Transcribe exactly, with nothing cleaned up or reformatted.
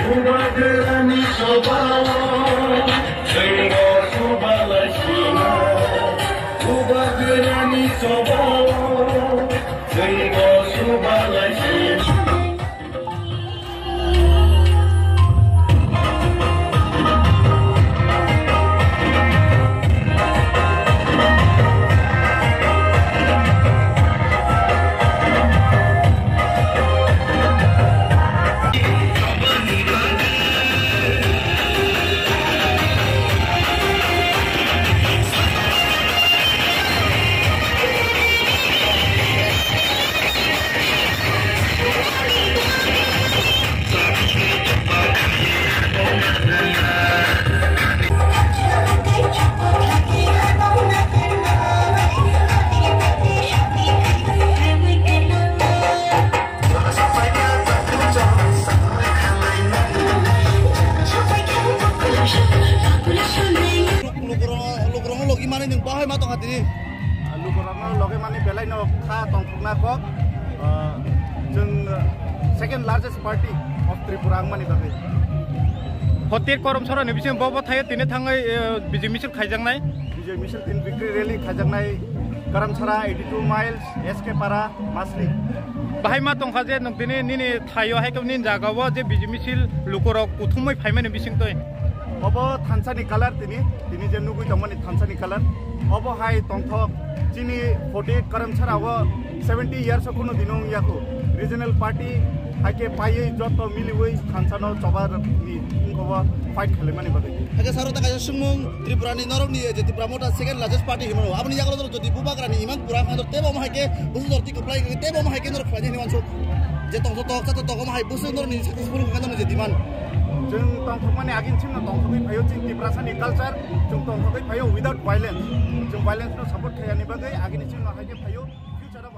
Bubagrani sobao, chwngbo subalaisina. Bubagrani sobao, chwngbo subalaisina. Lukurokno, lukurokno logi mani nwng bahai ma tongkha tini. Lukurokno logi mani belai no kha tongthokna kok. Ah, chwng, ah, second largest party of Tripura wngmani bagwi. Hotir Karamchara ni bisingo bo bo thaio tini thangwi, eh, Bijay misil khaijaknai. Bijay misil tini victory rally khaijaknai Karamchara eighty two miles, S K Para, Masri. Bahai ma tongkha je nwng tini nini thaio hai khe nini jaga o je Bijay misil lukurok kuthumwi phaimani bisingtwi. Obo thansa ni colour tini, tini je nugwi tongmani thansa ni colour. Obo hai tongthok chini forty Karamchara o seventy years o kunu dino wngya khu. Regional party hai khe paiwi joto miliwi thansa no choba ni wngkha bo fight khalaimani bagwi. Hakhe saro ta kaisa swngmung Tripura ni norok ni je Tipra Motha second largest party hinmano. Aboni yagulo jodi Bubagra ni imang pura khan tebo mo hai khe busu jorti kwplai khe tebo mo hai khe norok khlaini hinwi wansuk. Je tongthok tok chatok tok mo hai busu norok ni successful khe norok ni je demand. Chwng tongthokmani agin chimno tongthokwi phaio chwng Tiprasa ni culture, chwng tongthokwi phaio without violence. Chwng violence no support khayani bagwi agini chimno hai khe phaio future o